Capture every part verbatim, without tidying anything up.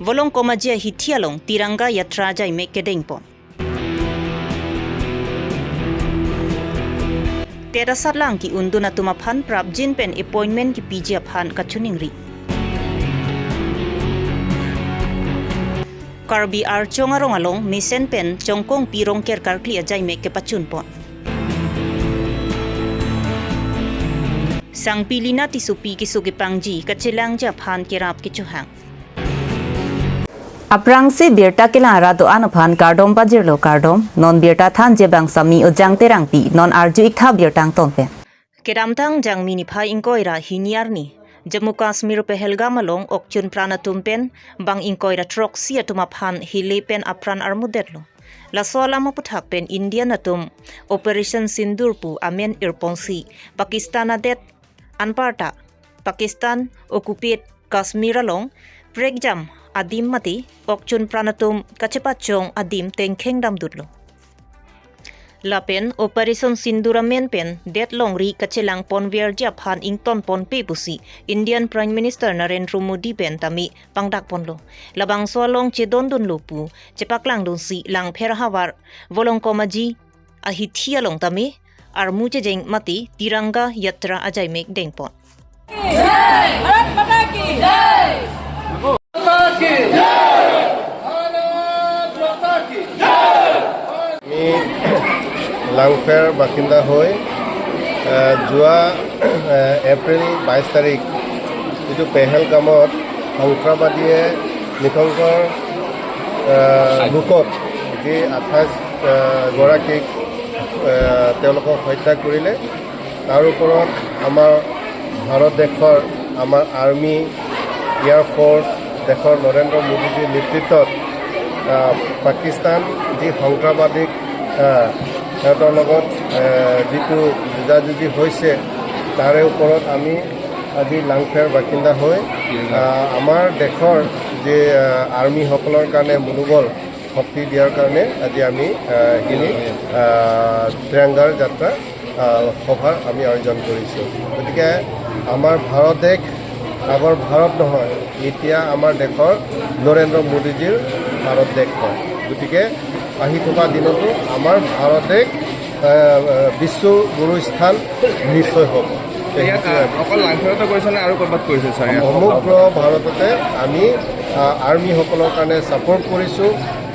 Volongkom Aji ahithi along Tiranga Yatra ajaimek kedengpon. TET asatlang ki-undun atum aphan prapjin pen appointment kipiji aphan kachiningri. Karbi Archong arong along mesen pen chongkong pi rongker karkli ajaimek kepachunpon. Sangpi Lina Tissopi keso kepangji kachelangji aphan kerap kechohang. Aphrangsi birta kelang ra do-an aphan kardom pajirlo, kardom. Non birta thanji abang Sami Ojang Terangpi, non arju-ik tha birta angton pen. Kedamtang Jangmi niphai ingkoi ra hini arni Jammu Kashmir Pahalgam along okchun pran atum pen bang ingkoi ra throksi atum aphan hele pen apran armudetlo. Laso alam aputhak pen Indian atum Operation Sindoor pu amen irponsi Pakistan adet anparta Pakistan occupied Kashmir along prekjam adim mate okchun pran atum kachepachong adim tengkheng damdutlo. Lapen Operation Sindoor amen pen det longri kachelangponverji aphan ingtonponpe pusi Indian Prime Minister Narendra Modi pen tame pangdakponlo. Labangso along chedondunlo pu chepaklangdunsi Langpher havar Volongkom Aji ahithi along tame armu chejeng mate Tiranga Yatra ajaimek dengpon. Bharat माता की जय। माता की जय। भारत माता की जय। আমি লাংফেৰ বাসিন্দা হৈ, আহ, যোৱা, আহ, এপ্ৰিল বাইছ তাৰিখ যিটো পেহেলগামত সন্ত্ৰাসবাদীয়ে নৃশংস, আহ, লোকত যি আঠাইছ, আহ, গৰাকীক, আহ, তেওঁলোকক হত্যা কৰিলে, তাৰ ওপৰত আমাৰ ভাৰত দেশৰ আমাৰ আৰ্মি, এয়াৰ ফ'ৰ্চ, দেশৰ নৰেন্দ্ৰ মোদীজীৰ নেতৃত্বত, আহ, পাকিস্তান যি সন্ত্ৰাসবাদীক, আহ, সিহঁতৰ লগত, আহ, যিটো যুঁজাযুঁজি হৈছে, তাৰে ওপৰত আমি আজি লাংফেৰ বাসিন্দা হৈ, আহ, আমাৰ দেশৰ যি, আহ, আৰ্মিসকলৰ কাৰণে মনোবল শক্তি দিয়াৰ কাৰণে আজি আমি, আহ, এইখিনি, আহ, ত্ৰিৰংগাৰ যাত্ৰা, আহ, সভাৰ আমি আয়োজন কৰিছোঁ। গতিকে আমাৰ ভাৰত দেশ আগৰ ভাৰত নহয়, এতিয়া আমাৰ দেশৰ নৰেন্দ্ৰ মোদীজীৰ ভাৰত দেশ হয়। গতিকে আহি থকা দিনতো আমাৰ ভাৰত দেশ, আহ, বিশ্ব গুৰু স্থান নিশ্চয় হ'ব। ইয়াত, আহ, অকল লাংফেৰতে কৰিছে নে আৰু ক'ৰবাত কৰিছে, ছাৰ? সমগ্ৰ ভাৰততে আমি, আহ, আৰ্মিসকলৰ কাৰণে ছাপোৰ্ট কৰিছোঁ।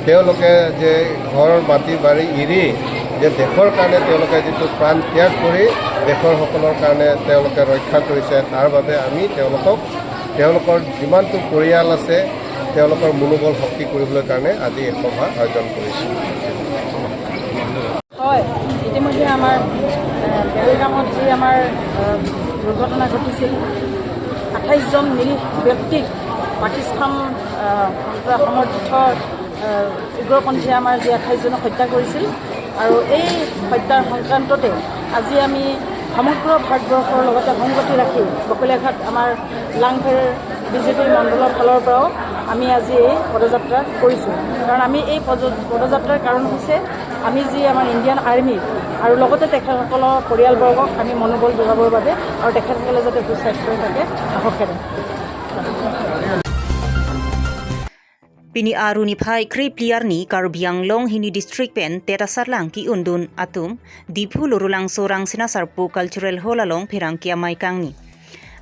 তেওঁলোকে যে ঘৰ মাটি বাৰী এৰি যে দেশৰ কাৰণে তেওঁলোকে যিটো প্ৰাণ ত্যাগ কৰি দেশৰ সকলৰ কাৰণে তেওঁলোকে ৰক্ষা কৰিছে, তাৰ বাবে আমি তেওঁলোকক, তেওঁলোকৰ যিমানটো পৰিয়াল আছে, তেওঁলোকৰ মনোবল শক্তি কৰিবলৈ কাৰণে আজি এই সভা আয়োজন কৰিছোঁ। হয়, ইতিমধ্যে আমাৰ, আহ, পেহেলগামত যি আমাৰ, আহ, দুৰ্ঘটনা ঘটিছিল, আঠাইছজন নিৰীহ ব্যক্তিক পাকিস্তান, আহ, সমৰ্থিত, আহ, উগ্ৰপন্থীয়ে আমাৰ যি আঠাইছজনক হত্যা কৰিছিল, আৰু এই হত্যাৰ সংক্ৰান্ততে আজি আমি সমগ্ৰ ভাৰতবৰ্ষৰ লগতে সংগতি ৰাখি বকলীয়াঘাট আমাৰ লাংফেৰ বিজেপি মণ্ডলৰ ফালৰ পৰাও আমি আজি এই পদযাত্ৰা কৰিছোঁ। কাৰণ আমি এই পদ-, পদযাত্ৰাৰ কাৰণ হৈছে আমি যি আমাৰ ইণ্ডিয়ান আৰ্মি আৰু লগতে তেখেতসকলৰ পৰিয়ালবৰ্গক আমি মনোবল যোগাবৰ বাবে আৰু তেখেতসকলে যাতে সুস্বাস্থ্য হৈ থাকে, সাহস হেৰে। Pini Aru niphai krepli arni Karbi Anglong hini district pen TET asatlang ki-undun atum Diphu Lorulangso Rangsina Sarpo Cultural Hall along pherangke amei kangni.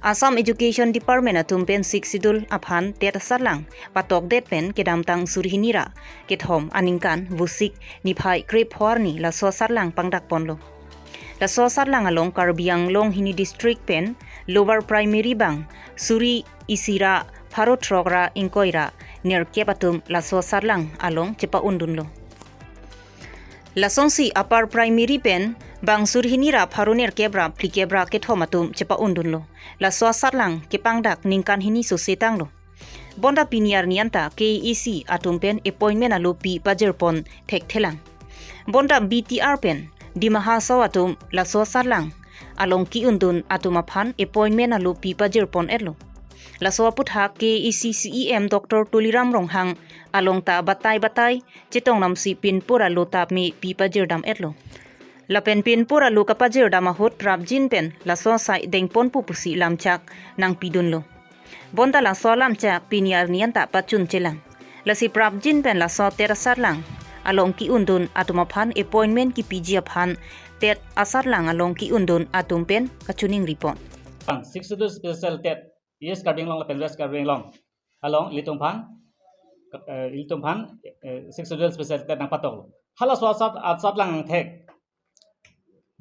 Assam Education Department atum pen Sixth Schedule aphan TET asatlang patokdet pen kedamtang suri hini ra kethom aningkan Vosik niphai krepho arni laso asatlang pangdakponlo. Laso asatlang along Karbi Anglong hini district pen lower primary bang suri isi ra pharo throk ra ingkoi ra nerkep atum laso asatlang along chepa-undunlo. Lasonsi upper primary pen bang suri hini ra pharo nerkep ra phlikep ra kethom atum chepa-undunlo. Laso asatlang kepangdak ningkan hini sose tanglo. Bonta pini arni anta K A A C atum pen appointment alopi pajirpon thekthelang. Bonta B T R pen Dima Hasao atum laso asatlang along ki-undun atum aphan appointment alopi pajirpon-etlo. Laso aputhak K A A C C E M Doctor Tuliram Ronghang along ta batai batai chetong namsi pinpur alo tame pi pajirdam-etlo. Lapen pinpur alo kapajirdam ahut prapjin pen laso asai dengponpo pusi lamchak nangpidunlo. Bonta laso alamchak pini arni anta pachun chelang. Lasi prapjin pen laso TET asatlang along ki-undun atum aphan appointment kipiji aphan TET asatlang along ki-undun atum pen kachiningri pon. Sixth Schedule special TET East Karbi Anglong lapen West Karbi Anglong along ilitum aphan, eh, ilitum aphan, eh, Sixth Schedule special TET nangpatok. Halaso asat, asatlang angthek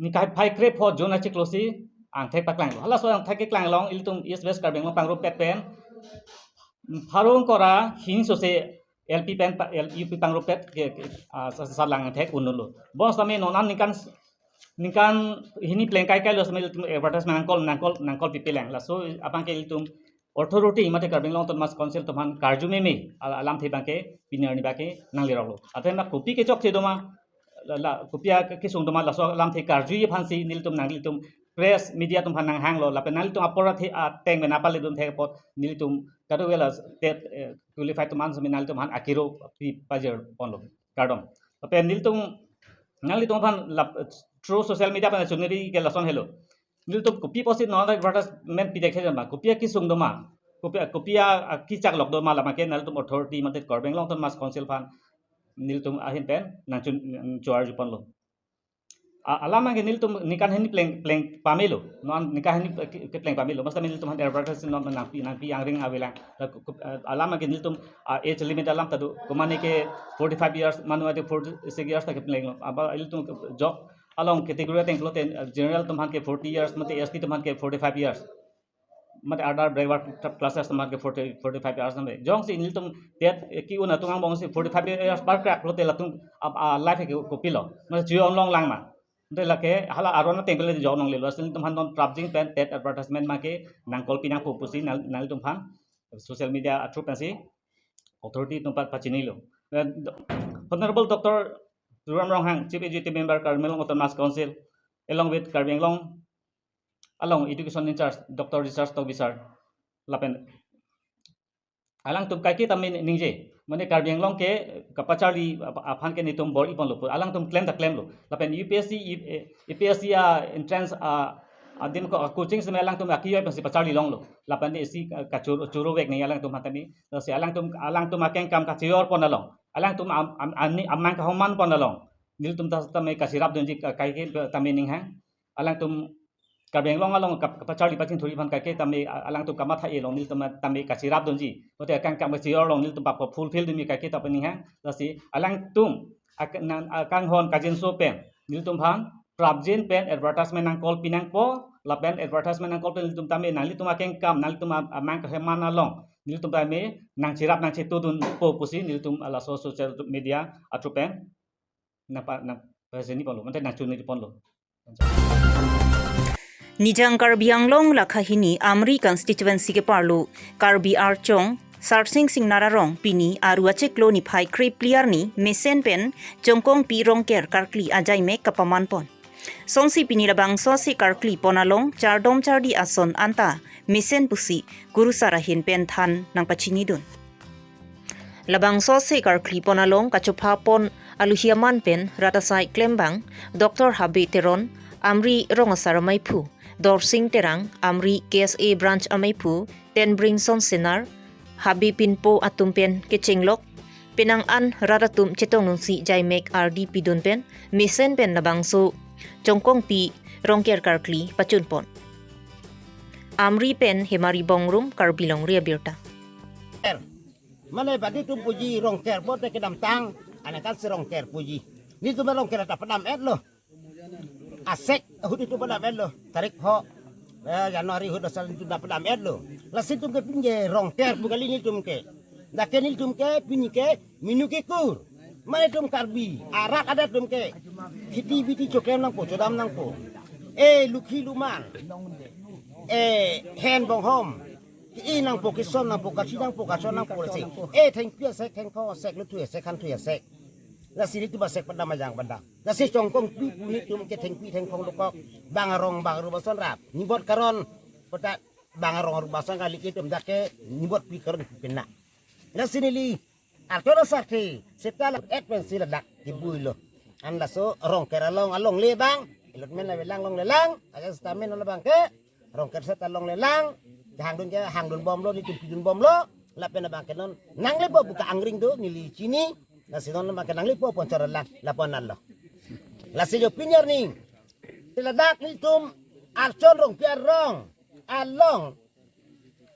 nikai phai krepho June achiklo si angthek paklanglo. Halaso angthek keklang along ilitum East West Karbi Anglong pangrumpet pen, Pharong Kora Hingsose L P pen pa-, L-, U P pangrumpet ke, ke, ah, sa-, asatlang angthek undunlo. Bonsitame non an ningkan, ningkan hini plengkai kailo sitame ilitum advertisement nangkol, nangkol, nangkol pipelang. Laso abangke ilitum authority mate Karbi Anglong Autonomous Council atum aphan karju meme al-, alamthe abangke pini arni abangke nangleroklo. Athe ma kopi kechokche doma, la, la, kopi akesung doma, laso alamthe karju aphansi nelitum nanglitum press media atum aphan nanghanglo, lapen nanglitum apor athe ateng pen napaledun thek apot nelitum kadokave la TET, eh, qualified atum an sitame nanglitum aphan akiro pi pajir ponlo. Kardom. Lapen nelitum nanglitum aphan lap, through social media pen chuniri ke lason helo. Nelitum kopi pusi non advertisement pidek he jamba, kopi akesung doma, kopi, kopi a, akechak lok doma, labangke nelitum authority mate Karbi Anglong Autonomous Council aphan nelitum ahin pen nangchun, nangchun arju ponlo. A, alam abangke nelitum ningkan hini pleng, pleng pamelo, non ningkan hini ke, kepleng pamelo. Bonsitame nelitum aphan advertise non nangpi, nangpi angring avelang. La ku, ku, eh, alam abangke nelitum, ah, age limit alam ta do. Komane ke forty-five years, mane ade forty-six years ta keplenglo. Aba ilitum job along category ateng pulote, eh, general atum aphan ke forty years, mate S T atum aphan ke forty-five years. Mate other backward classes atum aphan ke forty, forty-five years nang. Jongsi nelitum TET, eh, ki-un atum angbongsi forty-five years par crack pulote latum, ah, ah, life ke kopilo. Mate chuyon longlang ma. Ante lake hala aron ateng pele jok nonglelo, lasi nelitum aphan non prapjin pen TET advertisement abangke nangkol pinangpo pusi nang, nanglitum aphan social media through pensi authority atum aphan pachinilo. Eh, Honorable Doctor Tuliram Ronghang, Chief Executive Member, Karbi Anglong Autonomous Council, along with Karbi Anglong along Education in Charge, Doctor Richard Tokbi sir, lapen alangtum kaike tame ningje, mane Karbi Anglong ke kapacharli ap-, aphan ke nelitum bor-i ponlo pu alangtum klem ta klemlo. Lapen U P S C, U-, eh, U P S C a entrance a, adim ko coaching sitame alangtum akiyoi pensi pacharli longlo. Lapen isi, eh, kachur-, churuvek nangji alangtum aphan tame. Lasi alangtum, alangtum akeng kam kachior pon along, alangtum am-, am-, ani amang kahoman pon along nelitum ta tame kachirap dunji ka-, kaike tame ninghang. Alangtum Karbi Anglong along kap-, kapacharli pachingthurji aphan kaike tame a-, alangtum kamatha-i along nelitum tame kachirap dunji. Mate akeng kam kachior along nelitum pap fulfill dunji kaike tame ninghang. Lasi alangtum ak-, nang, akanghon kajinso pen nelitum aphan prapjin pen advertisement nangkol pinangpo, lapen advertisement nangkol pen nelitum tame nanglitum akeng kam, nanglitum am-, amang kahoman along nelitum tame nangchirap nangchetudunpo pusi nelitum laso social media athrough pen nangpa-, nangpachini ponlo, mate nangchuniri ponlo. Nijang Karbi Anglong lakha hini Amri constituency keparlo Karbi Archong Sarsing Singnar arong pini Aru achiklo niphai krepli arni mesen pen Chongkongpi Rongker karkli ajaimek kapaman pon. Sonsi pini labangso ase karkli pon along chardom chardi ason anta mesen pusi kurusar ahin pen than nangpachinidun. Labangso ase karkli pon along kachopha pon aluhi aman pen rat asai klembang Doctor Habe Teron, Amri Rong Asar Amaiphu, Dorsing Terang, Amri K S A Branch Amaiphu, Tenbringson Senar, Habe Pinpo atum pen kechenglok, penang an rat atum chetong nungsi jaimek ardi pidun pen mesen pen labangso Chongkongpi Rongker karkli pachun pon. Amri pen Hemari Bongrung, Karbi Longri Abirta. Mane badi tum puji Rongker bote kedamtang, aningkan si Rongker puji. Nelitum Rongker ta padam-etlo. Asek ahut itum padam-etlo. Tarik ho, eh, January ahut asal itum ta padam-etlo. Lasi itum ke pini ke Rongker pu kali nelitum ke. Dak ke nelitum ke pini ke minu kekur. Mane itum Karbi, arat adat atum ke kheti beti choklem nangpo, chodam nangpo. Eh, lukhi luman. Eh, hen bonghom. Ke-e nangpo, keson nangpo, kasi nangpo, kason nangpo, lasi. Eh, thengpi asek, thengphong asek, luthui asek, khanthui asek. Lasi nelitum asek padam ajang padam. Lasi Chongkongpi pu nelitum ke thengpi thengphong dokok. Bang arong, bang aru bangson rap. Nibot karon, kota bang arong aru bangson kali itum dak ke nibot pi karon pi pena. Lasi neli Arthur Sarthe, seta la et pensi ladak kibui lo. An laso Rongker along, alongle abang, allotment avelang longlelang, aja stamen lo abangke, Rongker set along le lang, hangdun ke hangdun bomlo, netum pidun bomlo, lapen abang ke non nanglepo pu ke angring do, neli chini, lasi non abang ke nanglepo pon chor lang, lapu anlo. Lasi jo pini arni, ladak netum Archon Rongpi arong along,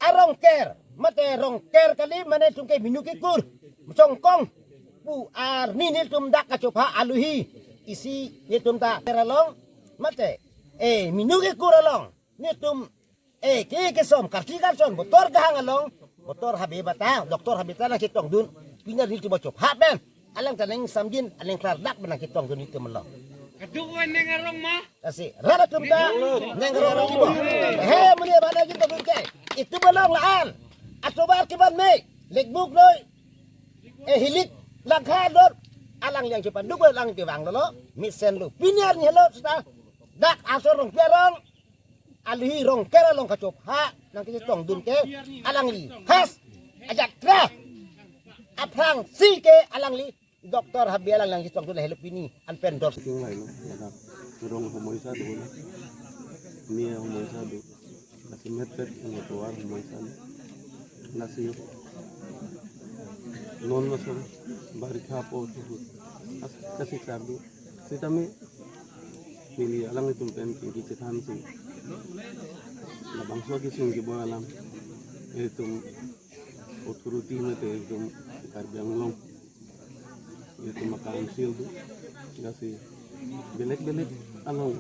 arongker, mate rongker kali mane netum ke minu kekur, chongkong pu arni netum dak kachopha aluhi, isi netum ta ker along, mate, eh, minu kekur along netum, eh, ke kesom karti karson botor kahang along, botor habe bata, doktor habe ta nangchetongdun, pini arni netum kachopha pen alang ta nangsamjin, alang klardak pen nangchetongdun netum along. Kaduk wan neng arong ma? Lasi rat atum ta neng arong arong ibo. He, muni abang nangchetongdun ke, itum along la-an, atovar kevan me, lekbuk noi, eh, hilik langkha dor, alangli nangchepaduk, alang kevang dolo, mesenlo. Pini arni helo seta dak Archon Rongpi arong aluhi rongker along kachopha nangkachetongdun ke, alangli has ajat kra aphrangsi ke alangli doktor habe alang nangchetongdun, helo pini an pen dor. Sing lailo, ladak rong homoisa do na, me homoisa do, lasi metpet atovar homoisa na, lasi non lason barikha po tu, as kasik sardu, sitame neli alanglitum pen kiki chethan si, labangso kesung keboi alam, itum authority mate itum Karbi Anglong, itum a-council do, lasi belek belek along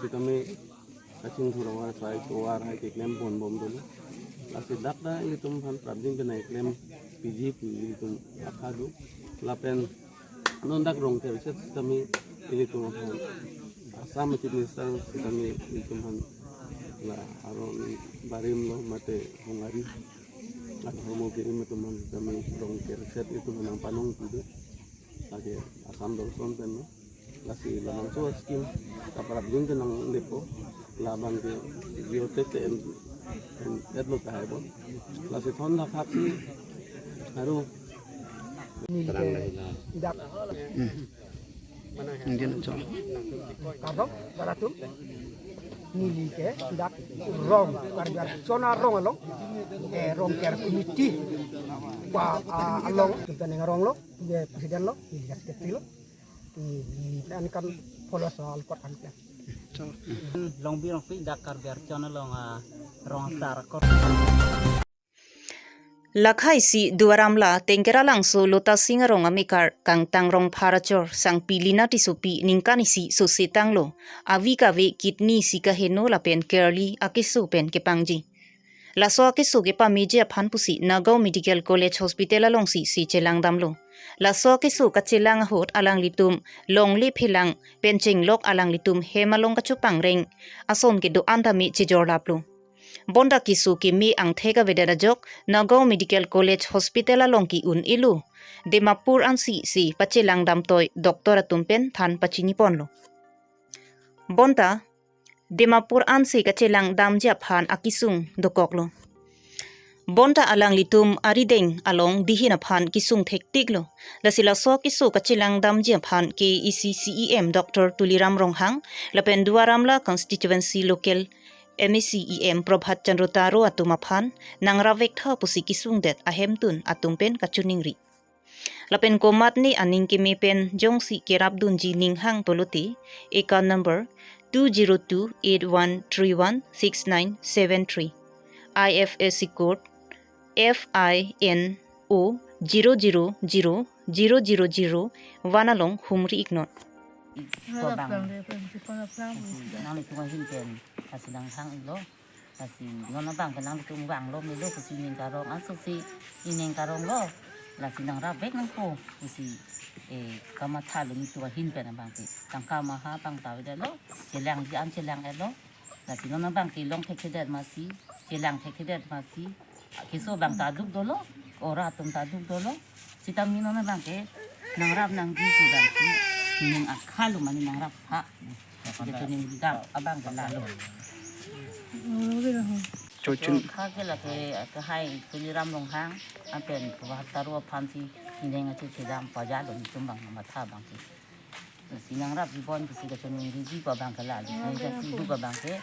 sitame kachingthur awar sai tovar hai keklem ponbom dolo. Lasi dak ta ilitum aphan prapjin pen nangklem piji pu ilitum akha do. Lapen non dak rongker set sitame ilitum aphan Assam Chief Minister sitame ilitum aphan la aron barim lo mate hungari, la hormu kirim atum aphan sitame rongker set ilitum aphan nangpanong pu do. Lake Assam Dorson pen lo. Lasi labangso scheme kaprapjin ke nanglepo, labang ke Jio Tech ke en, en, et lo tahai bo. Lasi thon thak si aru. Neli ke dak. Ingin aja. Kadok, rat atum. Neli ke dak rong, Karbi Archon arong along, eh, rongker committee pa, ah, along, kita neng arong lo, dia president lo, dia secretary lo. Ni, ni, an kan follow so alkot an kan. Longbi Rongpi dak Karbi Archon along, ah, rong sar kor. Lakhai si Duar Amla Tengkera Langso Lotasing arong amekar Kangtang Rongphar achor Sangpi Lina Tissopi ningkan isi sose tanglo. Avi kave kidney isi kaheno lapen kerli akeso pen kepangji. Laso akeso kepameji aphan pusi Nagaon Medical College Hospital alongsi si chelang damlo. Laso akeso kachelang ahut alanglitum longle phelang pen chenglok alanglitum hem along kachopangreng ason kedo-an tame chejor laplo. Bonta keso keme angthek avedet ajok Nagaon Medical College Hospital along ke-un-elo. Dimapur ansi si pachelang damtoi doctor atum pen than pachini ponlo. Bonta Dimapur ansi kachelang damji aphan akesung dokoklo. Bonta alanglitum arideng along dihin aphan kesung thektiklo. Lasi laso akeso kachelang damji aphan K A A C C E M Doctor Tuliram Ronghang lapen Duar Amla Constituency Local M A C E M Prabhat Chandra Taro atum aphan nangrap vektha pusi kesungdet ahemtun atum pen kachiningri. Lapen komatne aning keme pen jongsi kerapdunji ning hang pulote, account number two zero two eight one three one six nine seven three, I F S C code F I N O zero zero zero zero zero zero one along humri iknon. Nangli tuma hin pen, lasi nang hang lo, lasi non abang ke nangtum vanglo melo pusi ning karong, anso si ining karong lo, lasi nangrap vek nangpo pusi, eh, kamathalo nelitum ahin pen abang ke. Tangka maha abang ta avedetlo, chelangji an chelang-etlo, lasi non abang ke long thekthedet masi, chelang thekthedet masi, keso abang ta duk dolo, ora atum ta duk dolo. Sitame non abang ke nangrap nangji pu abang si ning akhalo mane nangrap ha. Jatuh ning dam abang ke lalo. Chochin. Kha ke lake, ke hai Tuliram Ronghang, apen Prabhat Taro aphan si ining achi chedam pajalo nelitum abang matha abang si. Si nangrapji bon pusi kachiningri ji pu abang ke lalo. Neli jasi duk abang ke.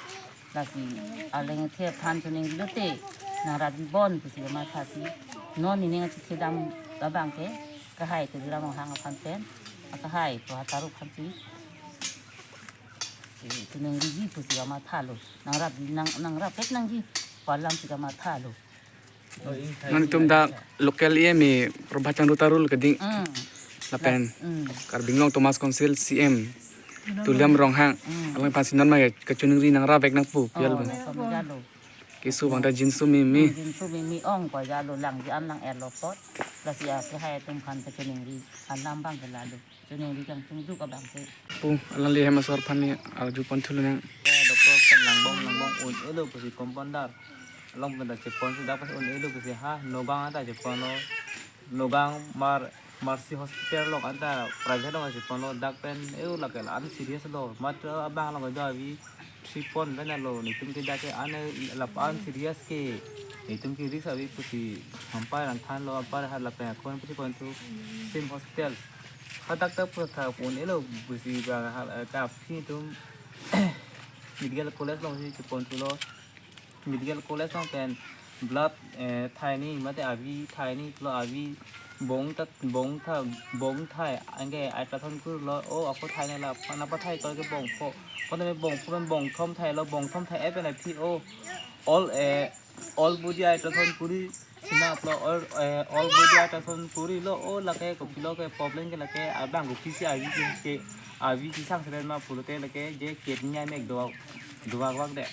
Lasi arleng the aphan choningri lote, nangrap bibon pusi kamathasi. Non nening achethedam abang ke, kahai Tuliram Ronghang aphan pen, akahai pu Hatha Ruk aphansi, eh, choningriji pusi kamathalo. Nangrap, nang, nangrap vek nangji pu alamsi kamathalo. Non itum dak local E M A Prabhat Chandra Tarul keding. Mm. Lapen Mm. Karbi Anglong Autonomous Council C E M Tuliram Ronghang. Mm. Alangphansi non ma kachoningri nangrap vek nangpu pi Oh, alam. Lason jalo. Keso abang ta jinso meme. Mm, jinso meme ong ko jalo, langji an lang-etlo apot. Lasi akahai atum aphan kachoningri alam abang ke lalo. Choningri kangtung juk abang ke. Pu, alangli hem asor aphan ne arju pon thulonang. Eh, doctor pen langbong, langbong un-elo pusi compounder. Along pen ta cheponsi dak pas un-elo pusi ha, Nagaon anta cheponlo. Nagaon Mer-, Mercy Hospital along anta private along cheponlo. Dak pen, eh, lake la-an serious lo. Mat abang along do avi three point pen lo, netum ke dak ke an, la-an serious ke. Netum ke risk avi pusi ampai nangthanlo, ampai ha lapen akon pusi konthu same hospital. Hadak ta pu tha un-elo pusi ba ha, eh, kaphi atum medical college alongsi cheponthulo. Medical college along pen blood, eh, thaini mate avi thaini pulo, avi bong ta, bong tha, bong thai anke ultrasound kurlo, o ako thaini la pana pathai ko ke bongpho. Kono me bongpho pen bongthom thailo, bongthom thai-et pen aphi o all, eh, all body ultrasound kuri sina pulo, all, eh, all body ultrasound kurilo, o lake kopilo ke problem ke lake abang kopisi avi ke, avi kesang seren ma pulote lake je kidney amek do, dovak vak de.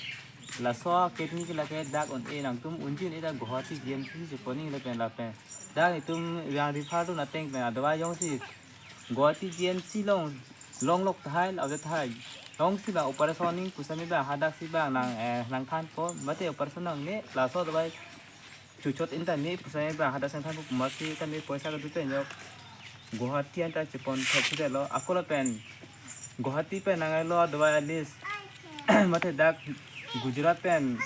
Laso kidney ke lake dak un-e, nangtum unji un-e dak Guwahati G M C si chepon-i lapen lapen. Dak itum yang refer dun ateng pen adava jongsi Guwahati G M C along longlok tahai, ave tahai. Jongsi ba operation ning pusitame ba hadaksi ba nang, eh, nangthanpo, mate operation nangne, laso adava chuchot intame pusitame ba hadak sangthanpo, masi tame poisa kedo pen jok Guwahati anta cheponthop sudelo, ako lapen Guwahati pen nangkailo adava a-list. Mate dak Gujarat pen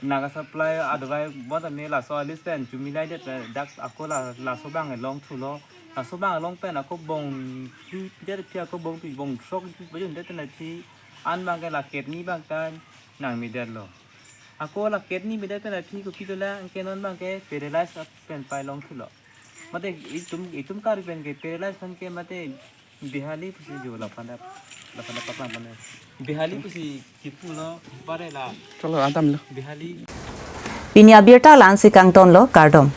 Naga Supply adava bon tame laso a-list pen chomilai det pen dak ako la, laso abang longthulo. Laso abang long pen ako bong pi, pi det aphi, ako bong pi, bong throk pi pajun det pen aphi an abang ke la kidney abang ta nangmedetlo. Ako la kidney medet pen aphi kopi dolang, anke non abang ke paralyze pen pai longthulo. Mate itum, itum Karbi pen ke paralyze aphan ke mate Bihali pusi jo lapen dap, lapen dap paklang pane. Bihali pusi kipulo bare la. Cholo, antam lo. Bihali. Pini abirta la-ansi kangtonlo, kardom.